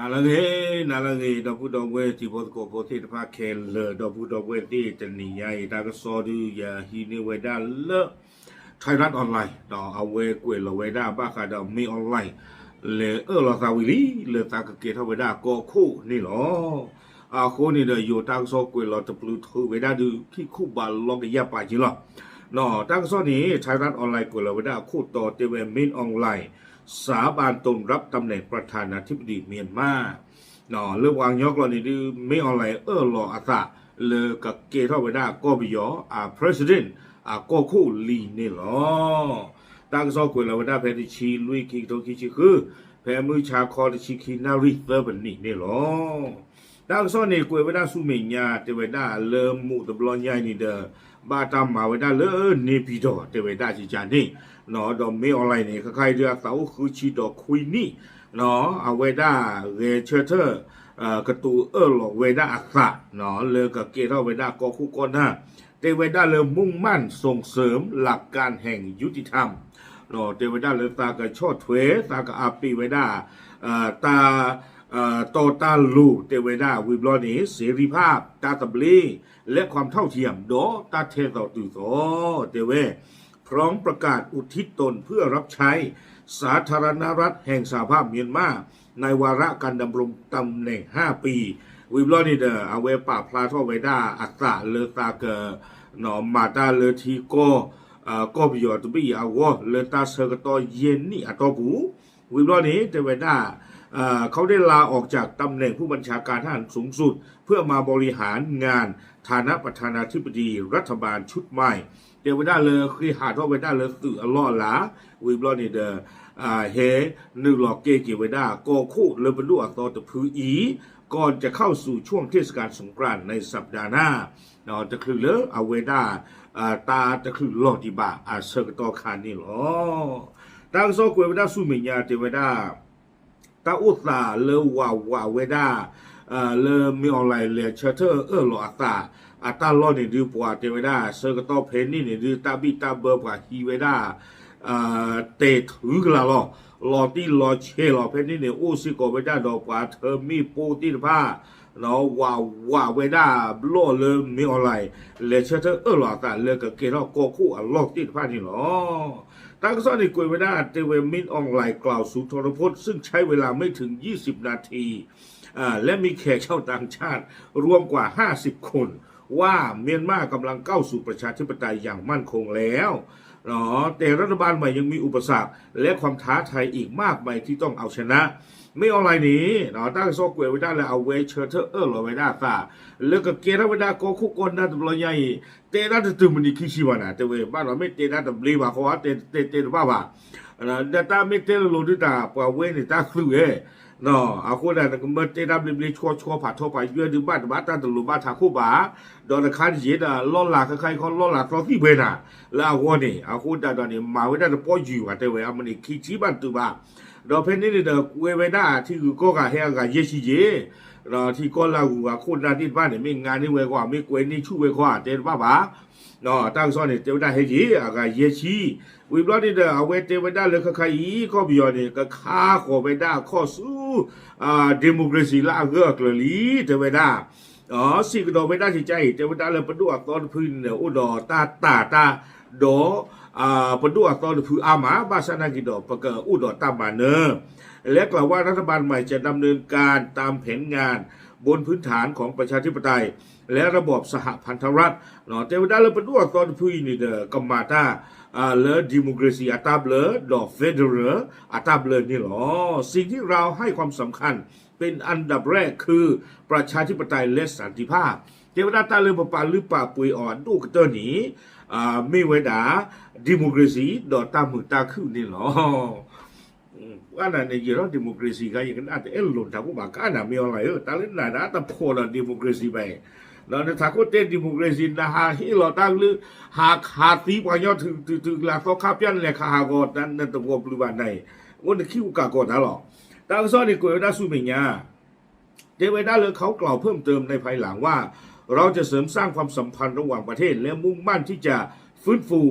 နၤလၢအဂ့ၤ, နၤလၢအဂ့ၤ ဒီပုၢ်ဒီဝဲၢ်တံၤဖိသကိးဖိသ့ၣ်တဖၣ်ခဲလၢာ်, ဒီပုၢ်ဒီဝဲၢ်သ့ၣ် တနံၤညါအံၤ တၢ်ကစီၣ်ဒုးယဟံးန့ၢ်ဝဲဒၣ်လၢ Thairath Online ဒီးအဝဲကွဲးလီၤဝဲဒၣ်ဘၣ်ဃးဒီး မင်းအောင်လှိုင် လဲၤအၢၣ်လီၤသးဝံၤလံ လၢသးကကဲထီၣ်ဝဲဒၣ်ကီၢ်ခိၣ်န့ၣ်လီၤ. အဃိန့ၣ်ဒီး ယိၤတၢ်ကစီၣ်ကွဲးလီၤတပျုၤထုးဝဲဒၣ်ဒုး ခံခူၣ်ဘးလီကယၢ်ပာ်က့ၤလီၤ. တၢ်ကစီၣ်န့ၣ် Thairath Online ကွဲးလီၤဝဲဒၣ်အခိၣ်တီတဲဝဲ မင်းအောင်လှိုင် စၢဘၣ်တုမ်ရပ်တမ်ၣ်နဲၣ်ပြထၢၣ်နၢ်ထံပဒံမၠၣ်မၣ် လၢပှၤကညီကျိာ်န့ၣ်ဒုး မင်းအောင်လှိုင် အၢၣ်လီၤအသးလၢကကဲထီၣ်ဝဲဒၣ်ကီၢ်ပယီၤအ president အကီၢ်ခိၣ်လံန့ၣ်လီၤ. တၢ်ကစီၣ်ကွဲးလီၤဝဲဒၣ်ဖဲတဆံလွံၢ် ခံကထိခံဆံဃု ဖဲမုၢ်ဆါခီတဆံခံနၣ်ရံၣ်သၢပနံးန့ၣ်လီၤ. တၢ်ကစီၣ်န့ၣ်ကွဲးဝဲဒၣ်ဆူမဲာ်ညါ တဲဝဲဒၣ်လၢမူးတဘျီညါအံၤန့ၣ်ဒီး ဘၣ်တၢ်မၤဝဲဒၣ်လၢန့ၣ်ပံၤဒီး တဲဝဲဒၣ်ကကန့ၣ် ဒီးမင်းအောင်လှိုင်န့ၣ် ခဲခါအံၤဒုးအသးအိၣ်ဃုဆံဒီးခွံနံၣ် အဝဲဒၣ်ဂဲၤဆၢထၢၣ် ကတိၤအၢၣ်လီၤဝဲဒၣ်အသး လၢကကဲထီၣ်ဝဲဒၣ်ကီၢ်ခိၣ်ကီၢ်နၢ် တဲဝဲဒၣ်လၢ มุ่งมั่นส่งเสริมหลักการแห่งยุติธรรม တဲဝဲဒၣ်လၢသးကဆီၣ်ထွဲ သးကအပ့ၤဝဲဒၣ် တၢ် တီတၢ်လိၤ တဲဝဲဒၣ်ဝံၤဘျီန့ၣ် เสรีภาพ တၢ်သဘျ့ และความเท่าเทียม ဒီးတၢ်ထဲသိးတုၤသိး တဲဝဲ พร้อมประกาศอุทิศตนเพื่อรับใช้สาธารณรัฐแห่งสหภาพเมียนมาในวาระการดำรงตำแหน่งห้าปี ဝံၤဘျီန့ၣ်ဒီး အဝဲပာ်ဖျါထီၣ်ဝဲဒၣ်အသးလၢသးက မၤတၢ်လၢထံကီၢ် ကီၢ်ပယီၤတဘ့ၣ်အံၤအဂီၢ် လၢတၢ်ဆၢကတီၢ်ယဲၢ်နံၣ်အတီၢ်ပူၤ ဝံၤဘျီန့ၣ် တဲဝဲဒၣ် เขาได้ลาออกจากตำแหน่งผู้บัญชาการทหารสูงสุด เพื่อมาบริหารงาน ฐานะประธานาธิบดีรัฐบาลชุดใหม่ တဲဝဲဒၣ်လၢဃ့ဟးထီၣ်ဝဲဒၣ်လၢသုးအလီၢ်အလၤ ဝံၤဘျီန့ၣ်ဒီး ဟဲနုာ်လီၤကဲက့ၤဝဲဒၣ် ကီၢ်ခိၣ်လၢပဒိၣ်အသီတဖုအံၤ ก่อนจะเข้าสู่ช่วงเทศกาลสงกรานต์ในสัปดาห์หน้า တချုးလၢအဝဲဒၣ် တၢ်တချုးလီၤဒံးဘၣ်အဆၢကတီၢ်ခါန့ၣ်လီၤ. တၢ်ကစီၣ်ကွဲးဝဲဒၣ်ဆူမဲာ်ညါတဲဝဲဒၣ် တၢ်အိၣ်သးလၢဝးဝးဝဲဒၣ် လၢမင်းအောင်လှိုင် လဲၤဆၢထၢၣ်အၢၣ်လီၤအသး အတၢ်လီၢ်န့ၣ်ဒုး ပှၤတဲဝဲဒၣ် ဆၢကတီၢ်ဖဲန့ၣ်န့ၣ်ဒုး တၢ်ဘံၣ်တၢ်ဘၢပှၤဟံးဝဲဒၣ် တဲာ်ထုကလးလီၤ. လီၤတံၢ်လီၤဆဲးလီၤ ဖဲန့ၣ်န့ၣ် အိၣ်စ့ၢ်ကီးဝဲဒၣ်ဒီးပှၤထၢမ့ၣ်ပိၢ်သ့ၣ်တဖၣ် ဝးဝးဝဲဒၣ်ဘျီၣ်လၢမင်းအောင်လှိုင် လဲၤဆၢထၢၣ်အၢၣ်လီၤအသးလၢကကဲထီၣ်ကီၢ်ခိၣ်အလီၢ်သ့ၣ်တဖၣ်န့ၣ်လီၤ. တၢ်ကစီၣ်န့ၣ်ကွဲးဝဲဒၣ်တဲဝဲ မင်းအောင်လှိုင် กล่าวสุนทรพจน์ ซึ่งใช้เวลาไม่ถึงยี่สิบนาที และมีแขกชาวต่างชาติรวมกว่าห้าสิบคน ว่าเมียนมากำลังก้าวสู่ประชาธิปไตยอย่างมั่นคงแล้ว แต่รัฐบาลใหม่ยังมีอุปสรรคและความท้าทายอีกมากมายที่ต้องเอาชนะ မင်းအောင်လှိုင်န့ၣ် တၢ်ကစီၣ်ကွဲးဝဲဒၣ်လၢအဝဲဆၢထၢၣ်အၢၣ်လီၤဝဲဒၣ်အသး လၢကကဲထီၣ်ဝဲဒၣ်ကီၢ်ခိၣ်ကီၢ်နၢ်တဘျီညါအံၤ တဲဒၣ်တတုၤမံးနံးခံဆံဘၣ်နၤ တဲဝဲ ဘၣ်ဒီးမ့ၢ်တဲဒၣ်တဘျ့ဘၣ်ဃီ တဲတဲတဘၣ်ဘၣ် ဒီးတၢ်မ့ၢ်တဲလိၤလိၤဒုးတၢ် ပှၤဝဲန့ၣ်တၢ်သုးဝဲ အဃိဒၣ်နကမၢတဲတၢ်ဘျ့ဘျ့ဆှီဆှီ ဖးထီဖးယွဲၢ်ဒုး ဘၣ်တဘၣ်တၢ်တလိၤဘၣ်ထးခိၣ်ဘၣ်, ဒီးတခါတယံၤဒီး လီၢ်လၤခဲခါအံၤခီ လီၢ်လၤသီသံၣ်ပှဲၤနၤ လၢအဂီၢ်န့ၣ် အဃိဒၣ်ဒီးန့ၣ် မၤဝဲဒၣ်တပီၢ်ယုၢ်ဘၣ် တဲဝဲ အမံးနံးခံဆံဘၣ်နတုၤဘၣ်, ဒီးဖဲန့ၣ်န့ၣ်ဒီး ကွဲးဝဲဒၣ်ထံဂုၤကီၢ်ဂၤဟဲအဂၤယဲၢ်ဆံယ့ၣ်, ဒီးထံကီၢ်လၢအဂုၤအဂၤခိၣ်နၢ်သ့ၣ်တဖၣ်န့ၣ် မ့ၢ်ငါန့ၢ်ဝဲခီ မ့ၢ်ကွဲးန့ၢ်ဆူၣ်ဝဲခီ တဲတဘၣ်ဘၣ် တၢ်ကစီၣ်န့ၣ် တဲဝဲဒၣ်ဟဲယ့ၣ် အဂၤယဲၢ်ဆံ, ဝံၤဘျီန့ၣ်ဒီး အဝဲတဲဝဲဒၣ်လၢခဲခါအံၤ ကီၢ်ပယီၤန့ၣ် ကခါဃီၤဝဲဒၣ်အခီၣ်ဆူ democracy လၢအဂၢၢ်အကျၢၤလံ တဲဝဲဒၣ်, စံးကဒီးဝဲဒၣ်ကကါအံၤ တဲဝဲဒၣ်လၢပဒိၣ်အသီတဖုန့ၣ် အိၣ်ဒီးတၢ်တာ်တၢ် ဒီး ပဒိၣ်အသီတဖုအါမး ဘၣ်ဆၣ်နာ်က့ၤဒီး ပကအိၣ်ဒီးတၢ်မၤနၢၤ และกล่าวว่ารัฐบาลใหม่จะดำเนินการตามแผนงานบนพื้นฐานของประชาธิปไตย และระบอบสหพันธรัฐ တဲဝဲဒၣ်လၢပဒိၣ်အသီတဖုအံၤန့ၣ်ဒီး ကမၤတၢ် လၢ democracy အတၢ်ဘျၢ ဒီး federal အတၢ်ဘျၢန့ၣ်လီၤ. สิ่งที่เราให้ความสำคัญเป็นอันดับแรกคือประชาธิปไตยและสันติภาพ တဲဝဲဒၣ်တၢ်လၢ ပပာ်လုၢ်ပာ်ပှ့ၤအီၤအဒိၣ်ကတၢၢ်န့ၣ် မ့ၢ်ဝဲဒၣ် democracy ဒီးတၢ်မုာ်တၢ်ခုၣ်န့ၣ်လီၤ. ဘၣ်နၤန့ၣ် ယဲၤထီၣ် democracy ခါ ယကနၣ်တအဲၣ်လိာ်နထးခိၣ်ဘၣ် ကနၣ်မ့ၢ်အီၤလၢ တၢ်လၢနၤဒၣ်တဖိးဒီး democracy ဘၣ်, ဒီးနထးခိၣ်တဲ democracy နဟးဟ့ၣ်လီၤတၢ်ကလုၢ် ဟးခးသံပှၤကညီ ထုးထုးထုးကလးသီခါပျၢ်နလဲၤခးဟးဂီၤ နတဂီၤဘျုးဘၣ်နၤအံၤ အိၣ်နခံကကးကီးတၢ်လီၤ. တၢ်ကစီၣ်န့ၣ်ကွဲးဝဲဒၣ်ဆူမဲာ်ညါ တဲဝဲဒၣ်လၢ เขากล่าวเพิ่มเติมในภายหลังว่า เราจะเสริมสร้างความสัมพันธ์ระหว่างประเทศและมุ่งมั่นที่จะฟื้นฟู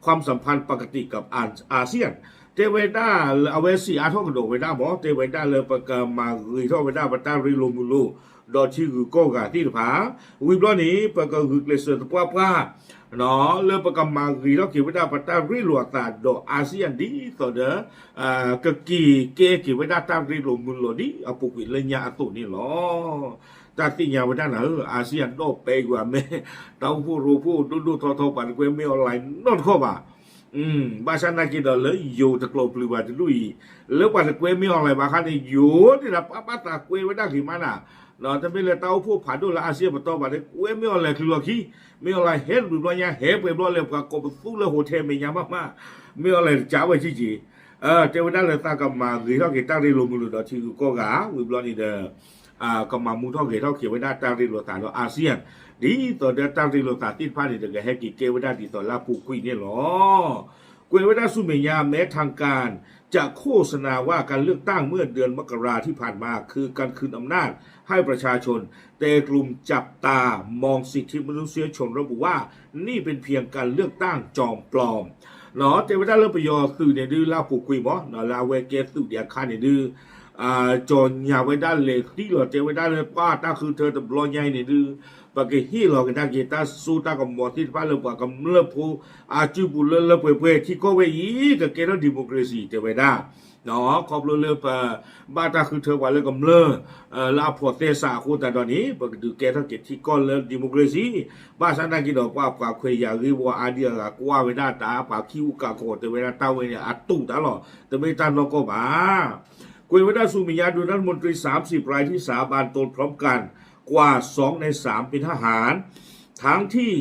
ความสัมพันธ์ปกติกับอาเซียน แถลงการ တဲဝဲဒၣ်လၢအဝဲစံးအါထီၣ်ကဒီးဝဲဒၣ်မ့ၢ် တဲဝဲဒၣ်လၢပကမၤဂ့ၤထီၣ်ဝဲဒၣ်ပတၢ်ရ့လိာ်မုာ်လိာ် ဒီးထံဂုၤကီၢ်ဂၤသ့ၣ်တဖၣ်, ဝံၤဘျီန့ၣ် ပကဂုာ်ကျဲးစၢးသပှၢ်ပှၢ် လၢပကမၤဂ့ၤထီၣ်က့ၤဝဲဒၣ်ပတၢ်ရ့လိာ်အသးဒီး ASEAN ဒ်သိးဒီး ကက့ၤကဲက့ၤဝဲဒၣ်တၢ်ရ့လိာ်မုာ်လိာ်ဒ်အပူၤကွံာ်လၢညါအသိးန့ၣ်လီၤ. တၢ်သ့ၣ်ညါဝဲဒၣ်နၤဧၢ, ASEAN ဒီးပဲကွံာ်အမဲာ်, တၢ်အိၣ်ဖှိၣ်ရိဖှိၣ်ဒိၣ်ဒိၣ်ထီထီပှၤတကွဲမ့ၢ်အီၤလဲၣ်နီတခီၣ်ဘၣ်. ဘၣ်ဆၣ်နာ်က့ဒီးလၢယိၤတကျိၤပျုၤဘၣ်တဒူၣ်အံၤ, လၢပှၤတကွဲမ့ၢ်အီၤလဲၣ်ဘၣ်ခါန့ၣ် ယိၤန့ၣ်ဒီးပၢ်ဘၣ်သးကွဲဝဲဒၣ်ဂ့ၤမးနၤ, တမ့ၢ်လၢတၢ်အိၣ်ဖှိၣ်ဖးဒိၣ်လၢ ASEAN ပတီၢ်ဘၣ်န့ၣ် ကွဲမ့ၢ်အီၤလဲၣ်ချုးလီၤခံ, မ့ၢ်အီၤလဲၣ်ဟဲတဘျုးဘျီညါ ဟဲပှဲၤဘျီလၢပှၤကိးပသူလၢ hotel မဲာ်ညါမးမး, မ့ၢ်အီၤလဲၣ်တကးဝဲကံက့ၤ တဲဝဲဒၣ်လၢသးကမၤဂ့ၤထီၣ်က့ၤတၢ်ရ့လိာ်မုာ်လိာ်ဒီးထံဂုၤကီၢ်ဂၤ, ဝံၤဘျီန့ၣ်ဒီး ကမၤမူထီၣ်ဂဲၤထီၣ်က့ၤဝဲဒၣ်တၢ်ရ့လိာ်သးဒီး ASEAN ဒ်သိးဒီးတၢ်ရ့လိာ်သးသ့ၣ်တဖၣ်န့ၣ်ဒီး ကဟဲက့ၤကဲဝဲဒၣ်ဒ်သိးလၢအပူၤကွံာ်န့ၣ်လီၤ. ကွဲးဝဲဒၣ်ဆူမဲာ်ညါ แม้ทางการจะโฆษณาว่าการเลือกตั้งเมื่อเดือนมกราที่ผ่านมาคือการคืนอำนาจให้ประชาชน แต่กลุ่มจับตามองสิทธิมนุษยชนระบุว่านี่เป็นเพียงการเลือกตั้งจอมปลอม တဲဝဲဒၣ်လၢပယီၤသုးန့ၣ်ဒုးလၢအပူၤကွံာ်မး လၢအဝဲကဲသုးဒံးအခါန့ၣ်ဒုး ကၠီၤညါဝဲဒၣ်လဲၤသံလီၤ တဲဝဲဒၣ်လၢပှၤတၢ်ဃုထၢတဘျီညါအံၤန့ၣ်ဒုး ပကဟ့ၣ်လီၤကဒါက့ၤတၢ်စိတၢ်ကမီၤသ့ၣ်တဖၣ်လၢပှၤကမျၢၢ်ဖိ အစုပူၤလၢလၢပှဲၤပှဲၤ ထံကီၢ်ဝဲအံၤ ကကဲထီၣ် democracy တဲဝဲဒၣ် ခီဖျိလၢပဘၣ်တၢ်ဃုထၢပှၤလၢကမျၢၢ် လၢအဖိးသဲစးအဃိသတးဒီးန့ၣ် ပကဒုးကဲထီၣ်က့ၤထံကီၢ်လၢ democracy ဘၣ်ဆၣ်နာ်က့ဒီးပှၤပှၤခွဲးယာ်ဂ့ၢ်ဝီအါဒံအါဂၤကွၢ်ဝဲဒၣ်တၢ် ပှၤခံအိၣ်ကးကီးတဲဝဲဒၣ်တၢ်ဝဲန့ၣ် အတူးတၢ်လီၤ တမ့ၢ်တၢ်နီၢ်ကီၢ်ဘၣ် ကွဲးဝဲဒၣ်ဆူမဲာ်ညါ โดยรัฐมนตรีสามสิบรายที่สาบานตนพร้อมกันกว่าสองในสามเป็นทหารทั้งที่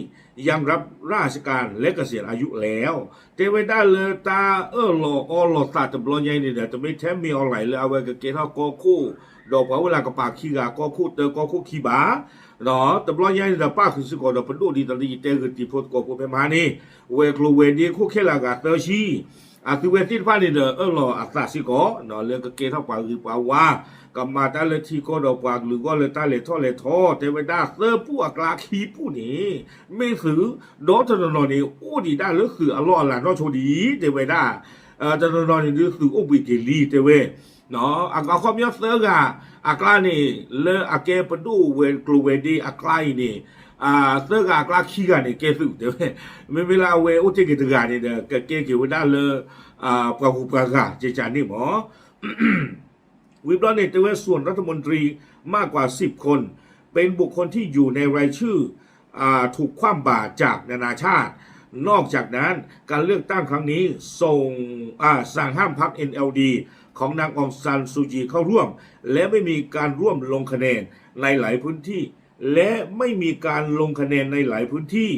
ยังรับราชการและเกษียณอายุแล้ว တဲဝဲဒၣ်လၢတၢ်အၢၣ်လီၤအီလီၤသးတဘျီညါအံၤန့ၣ်ဒီး တမ့ၢ်ထဲမ့ၢ်အီၤလဲၣ်လၢအဝဲကကဲထီၣ်ကီၢ်ခိၣ် ဒီးပှၤအိၣ်လၢကပာ်ခံဂၤကီၢ်ခိၣ်တၢကီၢ်ခိၣ်ခံဘၣ် ဒီးတဘျီညါအံၤန့ၣ်ဒီး ပၣ်ဃုာ်စ့ၢ်ကီးဒီးပဒိၣ်ဒ်သိးလၢယတဲဂုာ်တံၤဖိသကိးဖိဖဲမဟါန့ၣ် ဝဲၤကျိၤဝဲၤဒ့ခိၣ်ခဲလၢာ်အဂၤသၢဆံ အသုဝဲသ့ၣ်တဖၣ်န့ၣ်ဒီး အၢၣ်လီၤအသးစ့ၢ်ကီး လၢကကဲထီၣ်ပှၤဂ့ၤပှၤဝါ ကမၤတၢ်လၢထံကီၢ်ဒီးပှၤကလုာ်ဂီၢ်လၢတၢ်လဲၤထီၣ်လဲၤထီ တဲဝဲဒၣ်သၢပူၣ်အကျါခံပူၣ်န့ၣ် မ့ၢ်သုး ဒီတနီၤနီၤန့ၣ် အိၣ်ဒံးဒၣ်လၢသုးအလီၢ်အလၤနီၢ်ဆိဒံး တဲဝဲဒၣ် တနီၤနီၤန့ၣ်ဒုးသုးအိၣ်ဘှံးက့ၤလံ တဲဝဲ အခီပညီသၢဂၤအကျါန့ၣ် လၢအကဲပဒိၣ်ဝဲၤကျိၤဝဲၤဒ့အကျါအံၤန့ၣ် သၢဂၤအကျါခံဂၤန့ၣ် ကဲသုးတဲဝဲ မ့မ့ၢ်လၢအဝဲအိၣ်တ့ၢ်က့ၤတဂၤန့ၣ်ဒီး ကကဲက့ၤဝဲဒၣ်လၢ ပှၤဂုၤပှၤဂၤကကန့ၣ်မး ဝံၤဘျီန့ၣ် တဲဝဲ ส่วนรัฐมนตรีมากกว่าสิบคนเป็นบุคคลที่อยู่ในรายชื่อถูกคว่ำบาตรจากนานาชาติ นอกจากนั้นการเลือกตั้งครั้งนี้ส่ง สั่งห้ามพรรค เอ็นแอลดี ของนางองซานซูจีเข้าร่วม และไม่มีการร่วมลงคะแนนในหลายพื้นที่ และไม่มีการลงคะแนนในหลายพื้นที่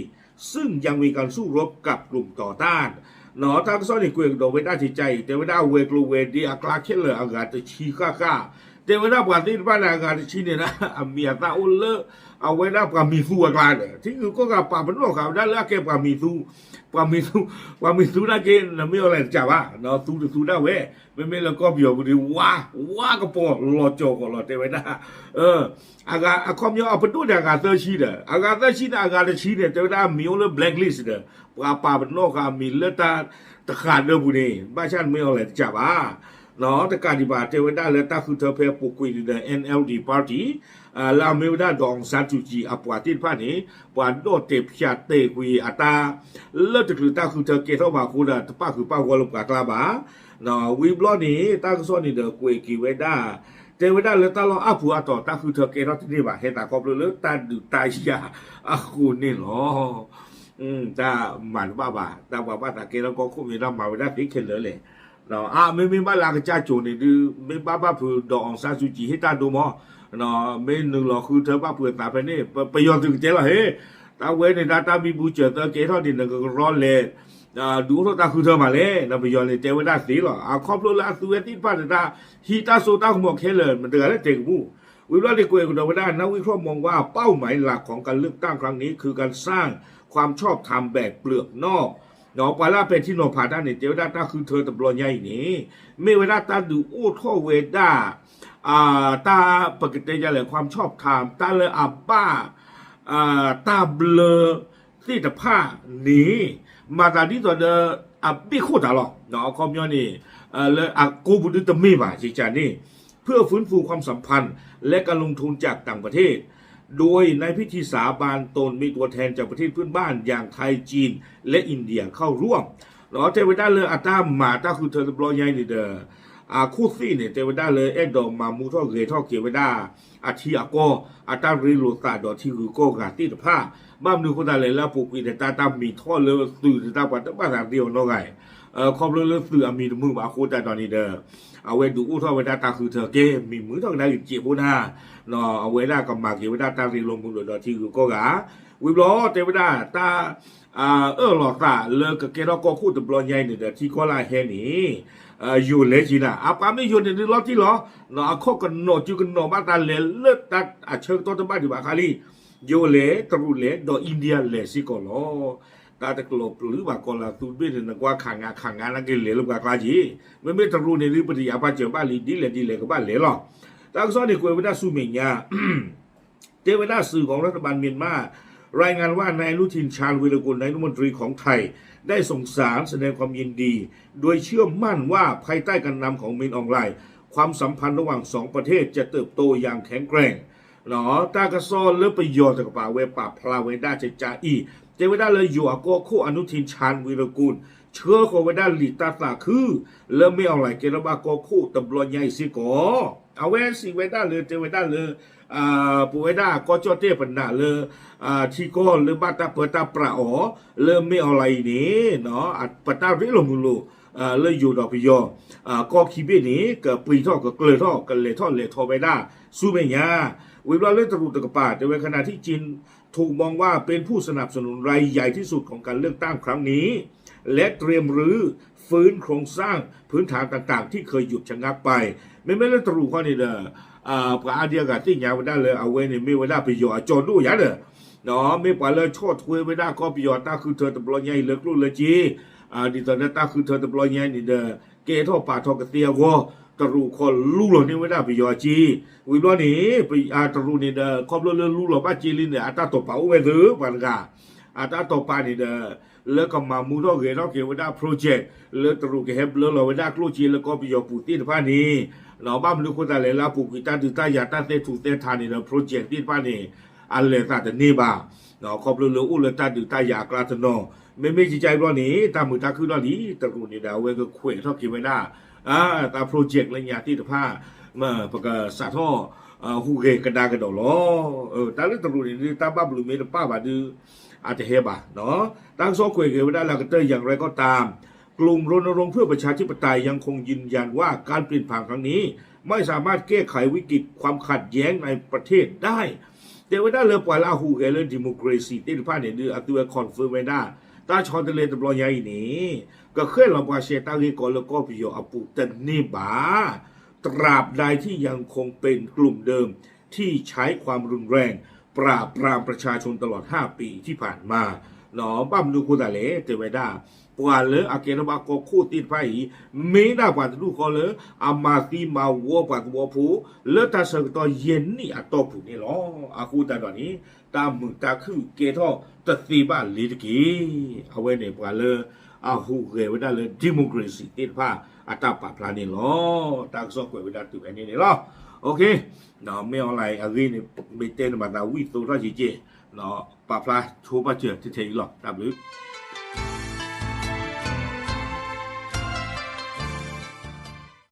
ซึ่งยังมีการสู้รบกับกลุ่มต่อต้าน နီၢ် တၢ်ကစီၣ်န့ၣ် ကွဲးကဒီးဝဲဒၣ်တကဲအံၤ တဲဝဲဒၣ်အဝဲၤကျိၤဝဲၤဒ့အကျါခဲလၢာ်အဂၤတဆံဃၣ်ဃၣ် တဲဝဲဒၣ်ပှၤသ့ၣ်တဖၣ်န့ၣ် အဂၤတဆံန့ၣ် အမံၤအသၣ်အိၣ်လၢ အဝဲဒၣ်ပှၤမံၤသူအကျါဒီး ထံဂုၤကီၢ်ဂၤပာ်ပနီၣ်ဃာ်ဝဲဒၣ်လၢအကဲပှၤမံၤသူ ပှၤမံၤသူ ပှၤမံၤသူနာ်က့ နမ့ၢ်အီၤလဲၣ်တကးဘၣ် သူတသူဒၣ်ဝဲ မ့မ့ၢ်လၢကီၢ်ပယီၤပူၤန့ၣ် ဝါ ဝါကပီၤလီၤကၠီၤကီးလီၤ တဲဝဲဒၣ် အခီပညီအပဒိၣ်န့ၣ် အဂၤသၢဆံဒီး အဂၤသၢဆံန့ၣ် အဂၤတဆံန့ၣ် တဲဝဲဒၣ်မံၤအိၣ်လၢ blacklist ဒီး ပှၤပာ်ပနီၣ်ဃာ်မံၤလၢတၢ်တဃာ်ဒၢပူၤန့ၣ် ဘၣ်ဆၣ်နမ့ၢ်အီၤလဲၣ်တကးဘၣ် တကးဒံးဘၣ် တဲဝဲဒၣ်လၢတၢ်ဃုထၢဖဲအပူၤကွံာ်န့ၣ်ဒီး NLD party လၢအမ့ၢ်ဝဲဒၣ် ဒေါ်အောင်ဆန်းစုကြည် အပှၤသ့ၣ်တဖၣ်န့ၣ် ပှၤဒီၣ်တဲာ်ဖၠးတဲာ်ကွံာ်အတၢ် လၢတချုးတၢ်ဃုထၢကဲထီၣ်ဘၣ်အဃိဒီး တပၣ်ဃုာ်ပၣ်ဂီၢ်လၢပှၤကျါဘၣ် ဝံၤဘျီန့ၣ် တၢ်ကစီၣ်န့ၣ်ဒီးကွဲးက့ၤဝဲဒၣ် တဲဝဲဒၣ်လၢတၢ်လီၢ်အါပူၤအါတီၤ တၢ်ဃုထၢကဲထီၣ်တန့ၢ်ဘၣ် ဟဲသးခီဖျိလၢတၢ်ဒုးတၢ်ယၤအဃိန့ၣ်လီၤ. တၢ်မၤတဘၣ်ဘၣ် တၢ်ပှၤဘၣ်သးကဲထီၣ်ကီၢ်ခိၣ်မ့ၢ်တၢ်မၤဝဲဒၣ်သ့ခဲလၢာ်လဲၣ် အမ့မ့ၢ်ဘၣ်လၢအကစၢ်ကိၤန့ၣ်ဒုး မ့ၢ်ဘၣ်ဘၣ်ဖုး ဒေါ်အောင်ဆန်းစုကြည် ဟ့ၣ်တၢ်ဒိမး မ့ၢ်နုာ်လီၤဃုထၢဘၣ်ဖုးအသးဖဲန့ၣ် ပယီၤသုးကတဲလီၤဟ့ၣ် တၢ်ဝဲန့ၣ်ဒၣ်တၢ်ဘံဘူစၢၤသၢကဲထီၣ်ဒံး နကကရီလဲၤ ဒုးအိၣ်ထီၣ်တၢ်ဃုထၢမးလဲၣ် ပယီၤန့ၣ်တဲဝဲဒၣ်သ့လီၤ အခီဖျိလၢအသုဝဲသ့ၣ်တဖၣ်န့ၣ်တၢ် ဟံးတၢ်စိတၢ်ကမီၤခဲလၢာ် မတဂၤလၢတဲကမူၣ် ဝံၤဘျီန့ၣ်ကွဲးကဒီးဝဲဒၣ် นักวิเคราะห์มองว่าเป้าหมายหลักของการเลือกตั้งครั้งนี้คือการสร้างความชอบธรรมแบบเปลือกนอก ပှၤလၢအပဲာ်ထံနီၤဖးတၢ်န့ၣ် တဲဝဲဒၣ်တၢ်ဃုထၢတဘျီညါအံၤန့ၣ် မ့ၢ်ဝဲဒၣ်တၢ်ဒုးအိၣ်ထီၣ်ဝဲဒၣ် တၢ်ပကတဲဒ်လဲၣ် ความชอบธรรม တၢ်လၢအဘၣ် တၢ်ဘျၢသ့ၣ်တဖၣ်န့ၣ် မၤသးဒ်သိးဒီး အဘ့ၣ်ခိၣ်တၢ်လီၤ. အခီပညီန့ၣ် လၢအကိးပူၤဒုတမ့ၢ်ဘၣ် ကကန့ၣ် เพื่อฟื้นฟูความสัมพันธ์และการลงทุนจากต่างประเทศ โดยในพิธีสาบานตนมีตัวแทนจากประเทศเพื่อนบ้านอย่างไทย จีน และอินเดียเข้าร่วม တဲဝဲဒၣ်လၢအတၢ်မၤတၢ်ဃုထၢတဘျီညါအံၤန့ၣ်ဒီး အခိၣ်သ့ၣ်န့ၣ် တဲဝဲဒၣ်လၢအဲၣ်ဒိးမၤမူထီၣ်ဂဲၤထီၣ်က့ၤဝဲဒၣ် အထံအကီၢ် အတၢ်ရ့လိာ်သးဒီးထံဂုၤကီၢ်ဂၤသ့ၣ်တဖၣ် ဘၣ်မနုၤအဃိသတးလဲၣ် လၢအပူၤကွံာ်န့ၣ် တၢ်တၢ်မံၤထီၣ်လၢသုးန့ၣ် တၢ်ပှၤတဘၣ်သးရ့အီၤနီတဂၤအံၤ ခီဖျိလၢသုးအမံၤတမုာ်ဘၣ်အဃိသတးဒီးန့ၣ်ဒီး အဝဲဒုးအိၣ်ထီၣ်ဝဲဒၣ်တၢ်ဃုထၢက့ၤ မံၤမုာ်ထီၣ်ကဒါက့ၤစ့ဖိနၤ အဝဲဒၣ်ကမၤက့ၤဝဲဒၣ်တၢ်ရ့လိာ်မုာ်လိာ်ဒီးထံဂုၤကီၢ်ဂၤ ဝံၤဘျီတဲဝဲဒၣ်တၢ် အၢၣ်လီၤသးလၢကကဲထီၣ်ကီၢ်ခိၣ်တဘျီညါအံၤန့ၣ်ဒီး ထံကီၢ်လၢအဟဲန့ၣ် ယိၤလဲၤက့ၤနၤ အပှၤမ့ၢ်ယိၤန့ၣ်ဒုးလီၤတံၢ်လီၤ အခီၣ်ကနီၤစုကနီၤဘၣ်တၢ်လဲၤလၢတၢ်အဆၢကတီၢ်တဘၣ်ဒံးဘၣ်အခါလံ ယိၤလဲၤ တရူးလဲၤ ဒီး India လဲၤစ့ၢ်ကီးလီၤ. တၢ်တကျိၤပျုၤဘၣ်ကီးလၢသူတဘ့ၣ်န့ၣ် နကွၢ်ခးငါခးငါနာ်က့လဲၤလၢပှၤကျါက့ၤ မ့မ့ၢ်တရူးန့ၣ်ဒုး ပတယၤပာ်စၢၤဘၣ်လံ ဒ်လဲၣ်ဒ်လဲၣ်ကဘၣ်လဲၤလီၤ. တၢ်ကစီၣ်န့ၣ်ကွဲးဝဲဒၣ်ဆူမဲာ်ညါ တဲဝဲဒၣ် สื่อของรัฐบาลเมียนมา รายงานว่านายอนุทิน ชาญวีรกูล นายกรัฐมนตรีของไทย ได้ส่งสารแสดงความยินดี โดยเชื่อมั่นว่าภายใต้การนำของมินอองไลน์ ความสัมพันธ์ระหว่างสองประเทศจะเติบโตอย่างแข็งแกร่ง တၢ်ကစီၣ်လၢပယီၤတကပၤဝဲပာ်ဖျါဝဲဒၣ်ကကအံၤ တဲဝဲဒၣ်လၢယိၤအကီၢ်ခိၣ် อนุทิน ชาญวีรกูล ဆှၢဃီၤဝဲဒၣ်လံာ်တၢ်သးခု လၢ မင်းအောင်လှိုင် ကဲထီၣ်ဘၣ်ကီၢ်ခိၣ်တဘျီညါအံၤစ့ၢ်ကီး အဝဲစံးဝဲဒၣ်လၢ တဲဝဲဒၣ်လၢ ပဝဲဒၣ်ကီၢ်ကၠီၣ်တဲၣ်ပနၢ်လၢ ထံကီၢ်လၢဘၣ်တၢ်ပၢတၢ်ပြးအီၤ လၢ မင်းအောင်လှိုင် အံၤန့ၣ် ပတၢ်ရ့လိာ်မုာ်လိာ် လၢယိၤဒီးပယီၤ ကီၢ်ခံဘ့ၣ်န့ၣ် ကပှ့ၤထီၣ်ကကျၢၤထီၣ် ကလဲၤထီၣ်လဲၤထီဝဲဒၣ် ဆူမဲာ်ညါ ဝံၤဘျီလၢတရူးတကပၤ တဲဝဲ ขณะที่จีน ถูกมองว่าเป็นผู้สนับสนุนรายใหญ่ที่สุดของการเลือกตั้งครั้งนี้ และเตรียมรื้อฟื้นโครงสร้างพื้นฐานต่างๆที่เคยหยุดชะงักไป မ့မ့ၢ်လၢတရူးခီန့ၣ်ဒီး ပှၤအါဒံအါဂၤသ့ၣ်ညါဝဲဒၣ်လၢ အဝဲန့ၣ်မ့ၢ်ဝဲဒၣ်ပယီၤအကၠီဒိၣ်ယါဒီး မ့ၢ်ပှၤလၢဆီၣ်ထွဲဝဲဒၣ်ကီၢ်ပယီၤတၢ်ဃုထၢတဘျီညါအံၤလၢကျိၣ်လၢစ့ ဒ်သိးလၢတၢ်ဃုထၢတဘျီညါန့ၣ်ဒီး ကဲထီၣ်ပာ်ထီၣ်ကသ့အဂီၢ် တရူးခီလူလီၤန့ၢ်ဝဲဒၣ်ပယီၤအစ့ ဝံၤဘျီန့ၣ် တရူးန့ၣ်ဒီး ခီဖျိလၢလူလီၤဘၣ်စ့လံန့ၣ် အတၢ်တိာ်ပာ်အိၣ်ဝဲသ့ၣ်ပှၤတဂၤ အတၢ်တိာ်ပာ်န့ၣ်ဒီး လၢကမၤမူထီၣ်ဂဲၤထီၣ်က့ၤဝဲဒၣ် project လၢတရူးကဟဲဘျၢလီၤဝဲဒၣ်ကျိၣ်စ့လၢကီၢ်ပယီၤပူၤသ့ၣ်တဖၣ်န့ၣ် ဘၣ်မနုၤအဃိသတးလဲၣ် လၢအပူၤကွံာ်တၢ်ဒုးတၢ်ယၤတၢ်သဲထူၣ်သဲထးန့ၣ်ဒီး project သ့ၣ်တဖၣ်န့ၣ် အလဲၤသးတန့ၢ်ဘၣ် ခီဖျိလၢအိၣ်လၢတၢ်ဒုးတၢ်ယၤအကျါတနီၤ မ့မ့ၢ်ကကဘျီန့ၣ် တၢ်မုာ်တၢ်ခုၣ်ထီၣ်လံ တရူးန့ၣ်ဒီး အဝဲကခွဲးထီၣ်က့ၤဝဲဒၣ် တၢ် project လၢညါသ့ၣ်တဖၣ် ပကစးထီၣ် ဟူးဂဲၤကဒါကဒီးလီၤ. တၢ်လၢတရူးန့ၣ်ဒုး တၢ်ဘၣ်ဘျုးမ့ၢ်တပၣ်ဘၣ်ဒုး အတဟဲဘၣ် တၢ်ကစီၣ်ကွဲးက့ၤဝဲဒၣ်လၢအကတၢၢ် อย่างไรก็ตาม กลุ่มรณรงค์เพื่อประชาธิปไตยยังคงยืนยันว่าการเปลี่ยนผ่านครั้งนี้ไม่สามารถแก้ไขวิกฤตความขัดแย้งในประเทศได้ တဲဝဲဒၣ်လၢပှၤလၢအဟူးဂဲၤလၢ democracy သ့ၣ်တဖၣ်န့ၣ်ဒုး အသုဝဲ confirm ဝဲဒၣ် တၢ်ဆီတလဲတဘျီညါအံၤန့ၣ် ကဃဲၣ်လီၤပှၤရှဲတၢ်ဂ့ၢ်ကီလၢကီၢ်ပယီၤအပူၤတန့ၢ်ဘၣ် ตราบใดที่ยังคงเป็นกลุ่มเดิมที่ใช้ความรุนแรงปราบปรามประชาชนตลอดห้าปีที่ผ่านมา ဘၣ်မနုၤအဃိသတးလဲၣ် တဲဝဲဒၣ် ပှၤလၢအကဲထီၣ်ဘၣ်ကီၢ်ခိၣ်သ့ၣ်တဖၣ်အံၤ မ့ၢ်ဒၣ်ပှၤတဒူၣ်ဃီလၢ အမၤသံမၤဝီပှၤသဝီဖိ လၢတၢ်ဆၢကတီၢ်ယဲၢ်နံၣ်အတီၢ်ပူၤန့ၣ်လီၤ. အဃိသတးဒီးန့ၣ် တၢ်မုာ်တၢ်ခုၣ်ကဲထီၣ်တသ့ဘၣ်လ့ၤတက့ၢ်. အဝဲန့ၣ်ပှၤလၢအဟူးဂဲၤဝဲဒၣ်လၢ democracy သ့ၣ်တဖၣ်အတၢ်ပာ်ဖျါန့ၣ်လီၤ. တၢ်ကစီၣ်ကွဲးဝဲဒၣ်တုၤဖဲန့ၣ်န့ၣ်လီၤ. မ့ၢ် online အဂ့ၢ်န့ၣ် မ့ၢ်တဲန့ၣ်မၤသးဝံၣ်သိထီၣ်က့ၤက့ၤ ပာ်ဖျါဆိပာ်စၢၤတထဲအံၤလီၤ. တၢ်ဘျုး